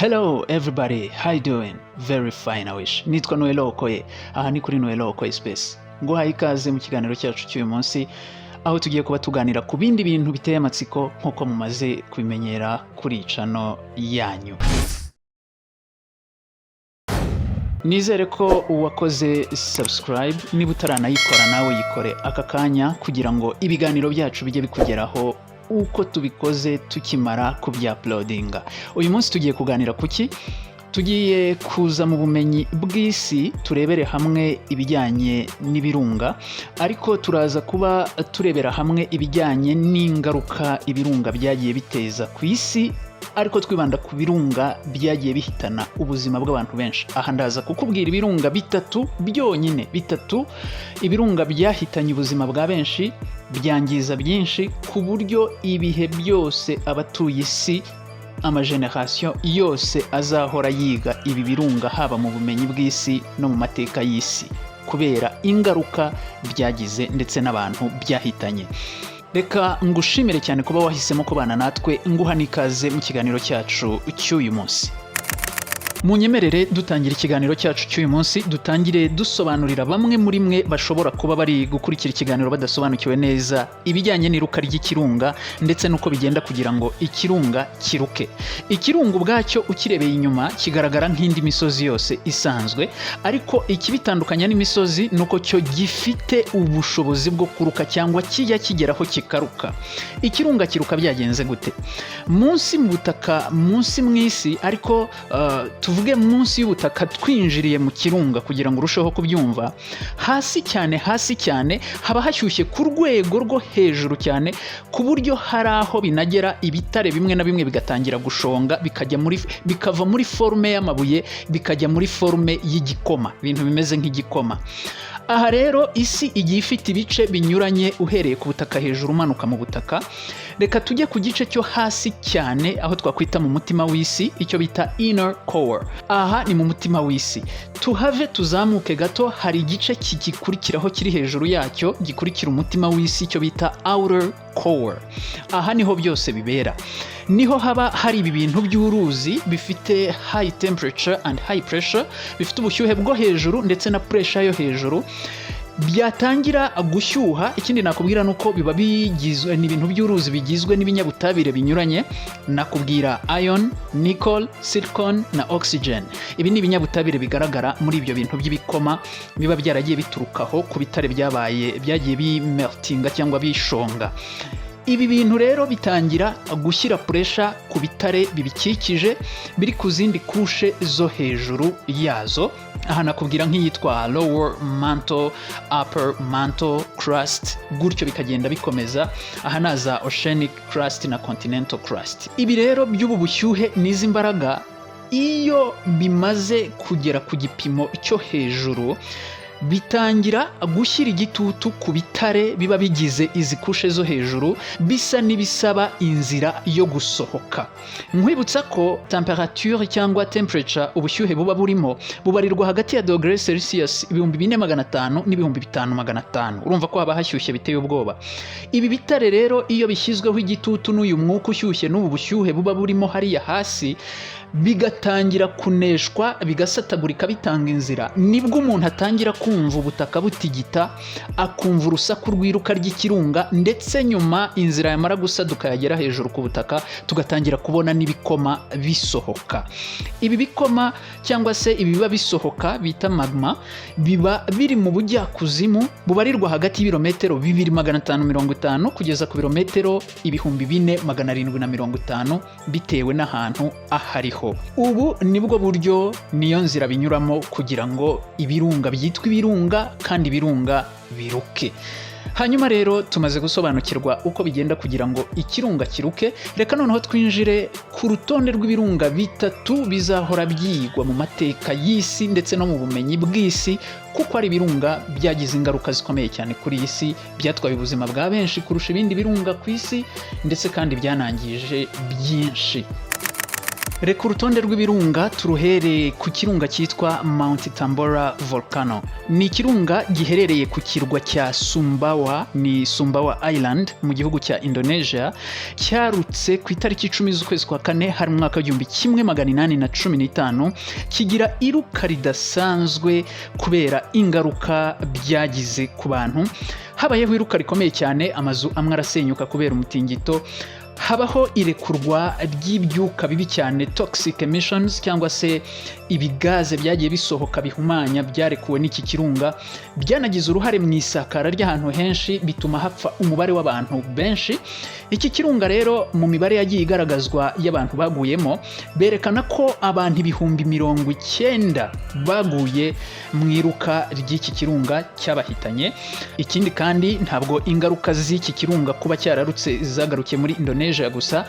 Hello everybody, how you doing? Very fine, I wish. Nitwa Noel Okoye. Aha ni kuri Noel Okoye Space. Nguhaye ikaze mu kiganiro cyacu cy'uyu munsi, aho tugiye kuba tuganira ku bindi bintu biteye amatsiko nk'uko mumaze kubimenyera kuri iyi channel yanyu. Nizere ko wakoze subscribe, niba utaranayikora nawe yikore aka kanya kugira ngo ibiganiro byacu bijye bikugeraho uko tubikoze tukimara kubya-uploadinga. Uyu munsi tugiye kuganira ku ki? Tugiye kuza mu bumenyi bw'isi, turebere hamwe ibijyanye n'ibirunga, ariko turaza kuba turebera hamwe ibijyanye n'ingaruka ibirunga byagiye biteza ku isi, ariko twibanda ku birunga byagiye bihitana ubuzima bw'abantu benshi. Aha ndaza kukubwira ibirunga bitatu byonyine, bitatu, ibirunga byahitanye ubuzima bwa benshi, byangiza byinshi, ku buryo ibihe byose abatuye isi, amageneration yose azahora yiga ibi birunga, haba mu bumenyi bw'isi no mu mateka y'isi, kubera ingaruka byagize ndetse n'abantu byahitanye. Reka ngushimire cyane kuba wahisemo kubana natwe, nguha n'ikaze mu kiganiro cyacu cy'uyu munsi. Munyemerere dutangira ikiganiro cyacu cy'uyu munsi, dutangire dusobanurira bamwe muri mwe bashobora kuba bari gukurikira ikiganiro badasobanukiwe neza ibijyanye n'iruka ry'ikirunga ndetse n'uko bigenda kugira ngo ikirunga kiruke. Ikirunga ubwacyo ukirebeye inyuma kigaragara nk'indi misozi yose isanzwe, ariko ikibitandukanya n'imisozi ni uko cyo gifite ubushobozi bwo kuruka cyangwa kijya kigeraho kikaruka. Ikirunga kiruka byagenze gute? Munsi mu butaka, munsi mu isi, ariko tuvuge munsi y'ubutaka twinjiriye mu kirunga kugira ngo urusheho kubyumva, hasi cyane, hasi cyane haba hashyushye ku rwego rwo hejuru cyane, ku buryo hari aho binagera ibitare bimwe na bimwe bigatangira gushonga, bikajya muri bikava muri forme y'amabuye bikajya muri forme y'igikoma, ibintu bimeze nk'igikoma. Aha rero isi igiye ifite ibice binyuranye, uhereye ku butaka hejuru umanuka mu butaka. Reka tujye ku gice cyo hasi cyane, aho twakwita mu mutima w'isi, icyo bita inner core. Aha ni mu mutima w'isi. Tuhave tuzamuke gato, hari igice kigikurikiraho kiri hejuru yacyo, gikurikira umutima w'isi, icyo bita outer core. Aha niho byose bibera, niho haba hari ibi bintu by'uruzi bifite high temperature and high pressure, bifite ubushyuhe bwo hejuru ndetse na pressure yo hejuru. Byatangira gushyuha, ikindi nakubwira ni uko biba bigizwe ni ibintu by'uruzi bigizwe n'ibinyabutabire binyuranye. Nakubwira iron, nickel, silicon na oxygen. Ibi ni ibinyabutabire bigaragara muri ibyo bintu by'ibikoma biba byaragiye biturukaho ku bitare byabaye byagiye bimeltinga cyangwa bishonga. Ibi bintu rero bitangira gushyira pressure ku bitare bibikikije biri ku zindi couche zo hejuru yazo. Aha nakubwira nk'iyitwa lower mantle, upper mantle, crust, gutyo bikagenda bikomeza. Aha naza oceanic crust na continental crust. Ibi rero by'ubu bushyuhe n'izi mbaraga, iyo bimaze kugera ku gipimo cyo hejuru, bitangira gushyira igitutu ku bitare biba bigize izi couche zo hejuru, bisa n'ibisaba inzira yo gusohoka. Nkwibutsa ko temperature cyangwa temperature, ubushyuhe buba burimo, bubarirwa hagati ya dogere Celsius 4500 n'ibihumbi 5500. Urumva ko haba hashyushye biteye ubwoba. Ibi bitare rero, iyo bishyizweho igitutu n'uyu mwuka ushyushye n'ubu bushyuhe buba burimo hariya hasi, bigatangira kuneshwa, bigasatagurika, bitanga inzira. Nibwo umuntu atangira kumva ubutaka butigita, akumva urusaku rw'iruka ry'ikirunga, ndetse nyuma inzira yamara gusaduka yagera hejuru ku butaka, tugatangira kubona n'ibikoma bisohoka. Ibi bikoma cyangwa se ibi biba bisohoka bita magma biba biri mu bujyakuzimu bubarirwa hagati y'ibirometero 2550 kugeza ku birometero 4750, bitewe n'ahantu ahariho. Ubu nibwo buryo, niyo nzira binyuramo kugira ngo ibirunga byitwe ibirunga kandi ibirunga biruke. Hanyuma rero tumaze gusobanukirwa uko bigenda kugira ngo ikirunga kiruke, reka noneho twinjire ku rutonde rw'ibirunga bitatu bizahora byigwa mu mateka y'isi ndetse no mu bumenyi bw'isi, kuko ari ibirunga byagize ingaruka zikomeye cyane kuri iyi si, byatwaye ubuzima bwa benshi kurusha ibindi birunga ku isi, ndetse kandi byanangije byinshi. Reka urutonde rw'ibirunga turuhere ku kirunga cyitwa Mount Tambora Volcano. Ni ikirunga giherereye ku kirwa cya Sumbawa, ni Sumbawa Island mu gihugu cya Indonesia. Cyarutse ku itariki 10 z'ukwezi kwa kane, hari mu mwaka w'1815, kigira iruka ridasanzwe kubera ingaruka byagize ku bantu. Habayeho iruka rikomeye cyane, amazu amwe arasenyuka kubera umutingito, habaho irekurwa ry'ibyuka bibi cyane, toxic emissions, cyangwa se ibigaze byagiye bisohoka bihumanya byarekuwe n'iki kirunga, byanagize uruhare mu isakara ry'ahantu henshi, bituma hapfa umubare w'abantu benshi. Iki kirunga rero, mu mibare yagiye igaragazwa y'abantu baguyemo, berekana ko abantu 90,000 baguye mu iruka ry'iki kirunga cyabahitanye. Ikindi kandi, ntabwo ingaruka z'iki kirunga kuba cyararutse zagarukiye muri Indonesia gusa.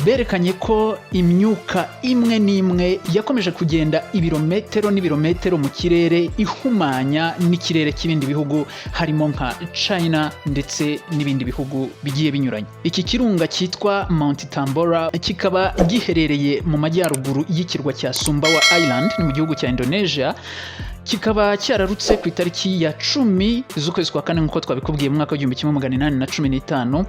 Berekanye ko imyuka imwe n'imwe yakomeje kugenda ibirometero n'ibirometero mu kirere, ihumanya n'ikirere cy'ibindi bihugu, harimo nka China ndetse n'ibindi bihugu bigiye binyuranye. Iki kirunga cyitwa Mount Tambora kikaba giherereye mu majyaruguru y'ikirwa cya Sumbawa Island, ni mu gihugu cya Indonesia, kikaba cyararutse ku itariki ya 10 z'ukwezi kwa kane, nk'uko twabikubwiye, mu mwaka w'1815.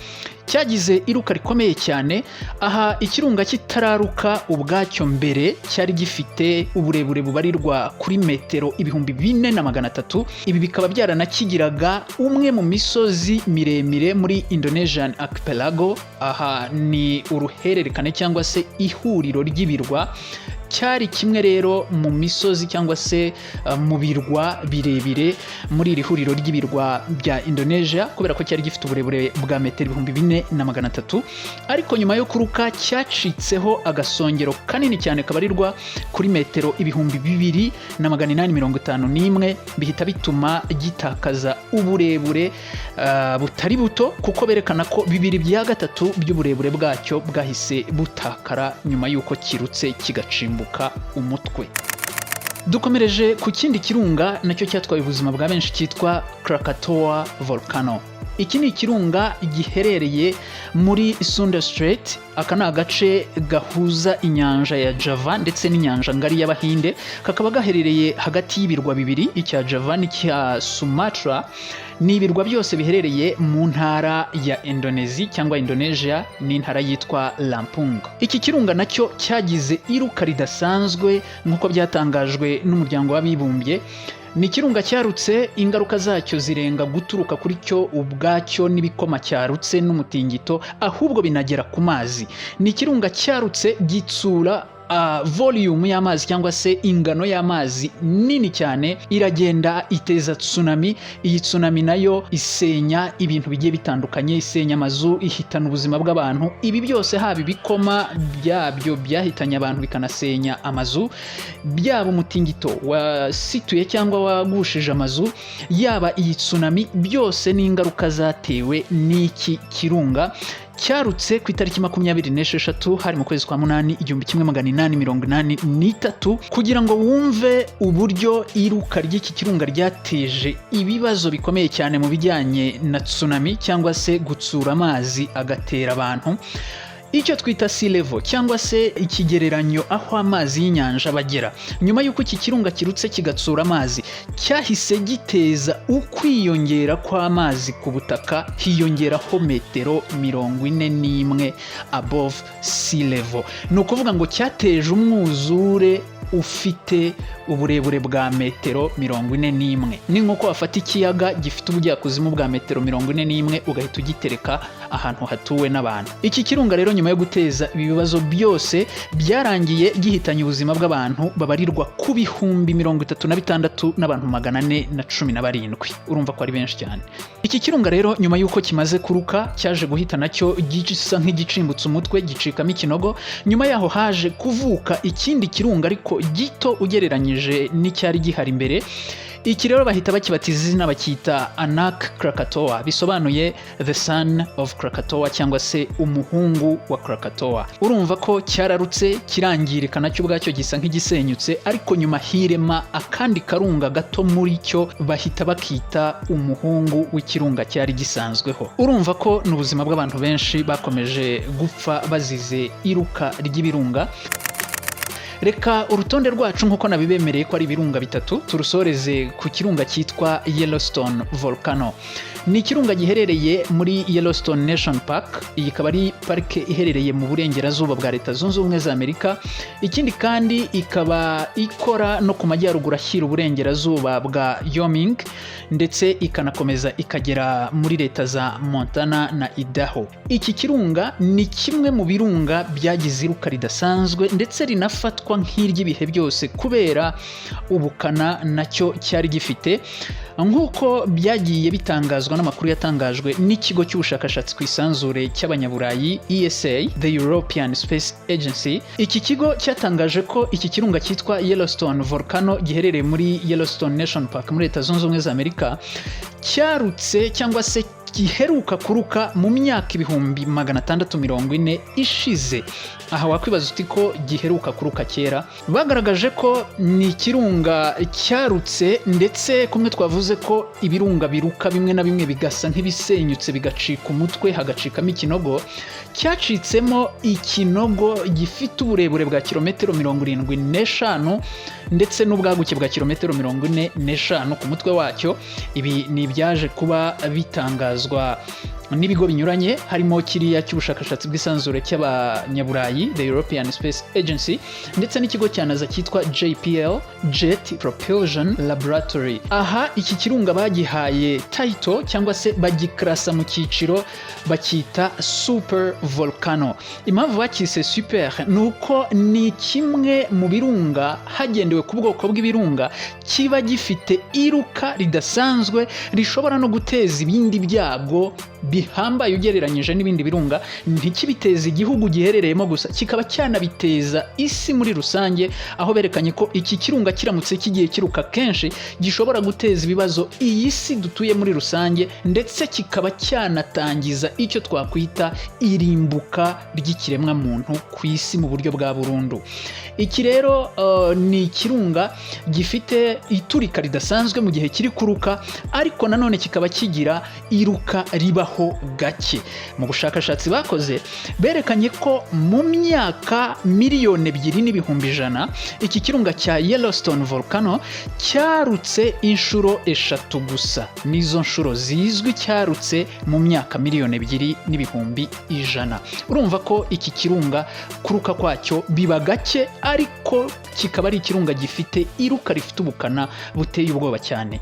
Cyagize iruka rikomeye cyane. Aha ikirunga kitararuka ubwacyo, mbere cyari gifite uburebure bubarirwa kuri metero 4300. Ibi bikaba byaranakigiraga umwe mu misozi miremire muri Indonesian Archipelago. Aha ni uruhererekane cyangwa se ihuriro ry'ibirwa. Cyari kimwe rero mu misozi cyangwa se mu birwa birebire muri iri huriro ry'ibirwa bya Indonesia, kubera ko cyari gifite uburebure bwa metero 4300. Ariko nyuma yo kuruka cyacitseho agasongero kanini cyane kabarirwa kuri metero 2851, bihita bituma gitakaza uburebure butari buto, kuko berekana ko bibiri bya gatatu by'uburebure bwacyo bwahise butakara nyuma y'uko kirutse kigacimbuka umutwe. Dukomereje ku kindi kirunga nacyo cyatwaye ubuzima bwa benshi cyitwa Krakatoa Volcano. Iki ni ikirunga giherereye muri Sunda Strait. Aka ni agace gahuza inyanja ya Java ndetse n'inyanja ngari y'Abahinde, kakaba gaherereye hagati y'ibirwa bibiri, icya Java n'icya Sumatra. Ni ibirwa byose biherereye mu ntara ya Indonesia cyangwa Indonesia, n'intara yitwa Lampung. Iki kirunga nacyo cyagize iruka ridasanzwe, nk'uko byatangajwe n'Umuryango w'Abibumbye. Ni ikirunga cyarutse, ingaruka zacyo zirenga guturuka kuri cyo ubwacyo n'ibikoma cyarutse n'umutingito, ahubwo binagera ku mazi. Ni ikirunga cyarutse gitsura volume y'amazi cyangwa se ingano y'amazi nini cyane, iragenda iteza tsunami. Iyi tsunami nayo isenya ibintu bigiye bitandukanye, isenya amazu, ihitana ubuzima bw'abantu. Ibi byose, haba ibikoma byabyo byahitanye abantu bikanasenya amazu, byaba umutingito wasituye cyangwa wagushije amazu, yaba iyi tsunami, byose ni ingaruka zatewe n'iki kirunga cyarutse ku itariki 26, hari mu kwezi kwa munani, 1883. Kugira ngo wumve uburyo iruka ry'iki kirunga ryateje ibibazo bikomeye cyane mu bijyanye na tsunami cyangwa se gutsura amazi agatera abantu, icyo twita sea level cyangwa se ikigereranyo aho amazi y'inyanja bagera, nyuma y'uko iki kirunga kirutse kigatsura amazi, cyahise giteza ukwiyongera kw'amazi ku butaka, hiyongeraho metero 41 above sea level. Ni ukuvuga ngo cyateje umwuzure ufite uburebure bwa metero 41. Ni nk'uko wafata ikiyaga gifite ubujyakuzimu bwa metero 41 ugahita ugitereka ahantu hatuwe n'abantu. Iki kirunga rero, nyuma yo guteza ibi bibazo byose, byarangiye gihitanye ubuzima bw'abantu babarirwa ku 36,417. Urumva ko ari benshi cyane. Iki kirunga rero, nyuma y'uko kimaze kuruka, cyaje guhita nacyo gisa nk'igicimbutse umutwe, gicikamo ikinogo. Nyuma yaho haje kuvuka ikindi kirunga, ariko gito ugereranyije n'icyari gihari imbere. Iki rero bahita bakibatiza izina, bacyita Anak Krakatoa, bisobanuye the son of Krakatoa cyangwa se umuhungu wa Krakatoa. Urumva ko cyararutse kirangirika, nacyo ubwacyo gisa nk'igisenyutse, ariko nyuma hirema akandi karunga gato muri cyo, bahita bakita umuhungu w'ikirunga cyari gisanzweho. Urumva ko ni ubuzima bw'abantu benshi bakomeje gupfa bazize iruka ry'ibirunga. Reka urutonde rwacu, nk'uko nabibemereye ko ari ibirunga bitatu, turusoreze ku kirunga cyitwa Yellowstone Volcano. Ni ikirunga giherereye muri Yellowstone National Park. Iyi ikaba ari parike iherereye mu burengerazuba bwa Leta Zunze Ubumwe za Amerika. Ikindi kandi, ikaba ikora no ku majyaruguru ashyira uburengerazuba bwa Wyoming, ndetse ikanakomeza ikagera muri leta za Montana na Idaho. Iki kirunga ni kimwe mu birunga byagize iruka ridasanzwe, ndetse rinafatwa nk'iry'ibihe byose kubera ubukana nacyo cyari gifite, nk'uko byagiye bitangazwa n'amakuru yatangajwe n'ikigo cy'ubushakashatsi ku isanzure cy'Abanyaburayi, ESA, the European Space Agency. Iki kigo cyatangaje ko iki kirunga cyitwa Yellowstone Volcano giherereye muri Yellowstone National Park muri Leta Zunze Ubumwe za Amerika cyarutse cyangwa se giheruka kuruka mu myaka 640,000 ishize. Aha wakwibaza uti: "Ko giheruka kuruka kera?" Bagaragaje ko ni ikirunga cyarutse, ndetse kumwe twavuze ko ibirunga biruka bimwe na bimwe bigasa nk'ibisenyutse, bigacika umutwe, hagacikamo ikinogo, cyacitsemo ikinogo gifite uburebure bwa kilometero 75 ndetse n'ubwaguke bwa kilometero 45 ku mutwe wacyo. Ibi ni ibyaje kuba bitangazwa n'ibigo binyuranye, harimo kiriya cy'ubushakashatsi bw'isanzure cy'Abanyaburayi, the European Space Agency, ndetse n'ikigo cya NASA cyitwa JPL, Jet Propulsion Laboratory. Aha iki kirunga bagihaye title cyangwa se bagikarasa mu cyiciro, bacyita super volcano. Impamvu bakise super ni uko ni kimwe mu birunga, hagendewe ku bwoko bw'ibirunga, kiba gifite iruka ridasanzwe rishobora no guteza ibindi byago bihambaye ugereranyije n'ibindi birunga. Ntikibiteze igihugu giherereyemo gusa, kikaba cyanabiteza isi muri rusange, aho berekanye ko iki kirunga kiramutse kigiye kiruka kenshi gishobora guteza ibibazo iyi si dutuye muri rusange, ndetse kikaba cyanatangiza icyo twakwita irimbuka ry'ikiremwamuntu ku isi mu buryo bwa burundu. Iki rero ni ikirunga gifite iturika ridasanzwe mu gihe kiri kuruka, ariko nanone kikaba kigira iruka ribaho gake. Mu bushakashatsi bakoze, berekanye ko mu myaka 2,100,000 iki kirunga cya Yellowstone Volcano cyarutse inshuro eshatu gusa. Nizo nshuro zizwi cyarutse mu myaka 2,100,000. Urumva ko iki kirunga kuruka kwacyo biba gake, ariko kikaba ari ikirunga gifite iruka rifite ubukana buteye ubwoba cyane.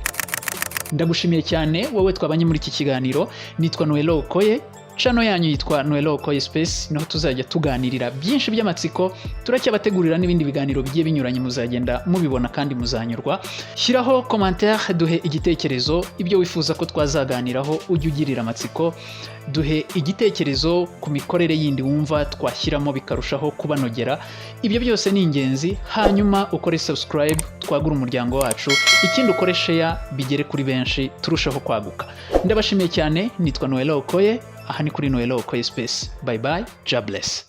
Ndagushimiye cyane wowe twabanye muri iki kiganiro. Nitwa Noelo Okoye, channel yanyu yitwa Noelo Okoye Space, niho tuzajya tuganirira byinshi by'amatsiko. Turacyabategurira n'ibindi biganiro bigiye binyuranye, muzagenda mubibona kandi muzanyurwa. Shyiraho commentaire, duhe igitekerezo, ibyo wifuza ko twazaganiraho, ujye ugirira amatsiko. Duhe igitekerezo ku mikorere yindi wumva twashyiramo bikarushaho kubanogera. Ibyo byose ni ingenzi. Hanyuma ukore subscribe, twagure umuryango wacu. Ikindi, ukore share, bigere kuri benshi, turusheho kwaguka. Ndabashimiye cyane. Nitwa Noelo Okoye, aha ni kuri Noelo Okoye Space. Bye bye, God bless.